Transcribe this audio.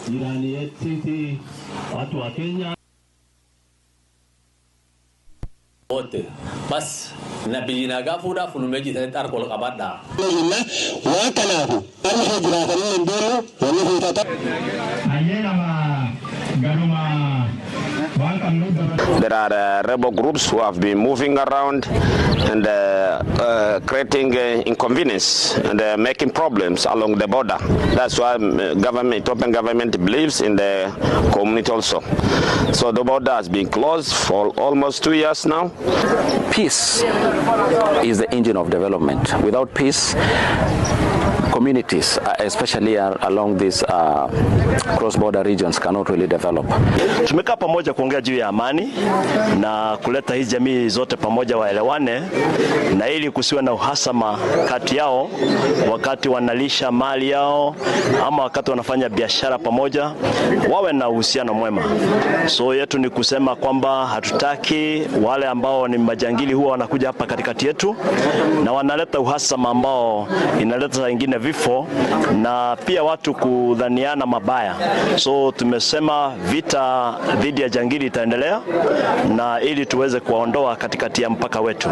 Jirani yetu sisi watu wa Kenya wote bas na biyyi nagaa fuudhaa fulumee jitanitti harka ol qabadhaa. Waan kanaafu arri jiraatanii hin deemu wanni fuutata. Hayyee nama garuma waan qabnuuf dabala. There are rebel groups who have been moving around and creating inconvenience and making problems along the border. That's why Ethiopian government believes in the community also. So the border has been closed for almost 2 years now. Peace is the engine of development. Without peace, communities, especially along these cross-border regions, cannot really develop. Tumekaa pamoja kuongea juu ya amani na kuleta hizi jamii zote pamoja waelewane, na ili kusiwe na uhasama kati yao wakati wanalisha mali yao ama wakati wanafanya biashara pamoja, wawe na uhusiano mwema. So yetu ni kusema kwamba hatutaki wale ambao ni majangili huwa wanakuja hapa katikati yetu na wanaleta uhasama ambao inaleta saa ingine vifo na pia watu kudhaniana mabaya. So tumesema vita dhidi ya jangili itaendelea na ili tuweze kuwaondoa katikati ya mpaka wetu.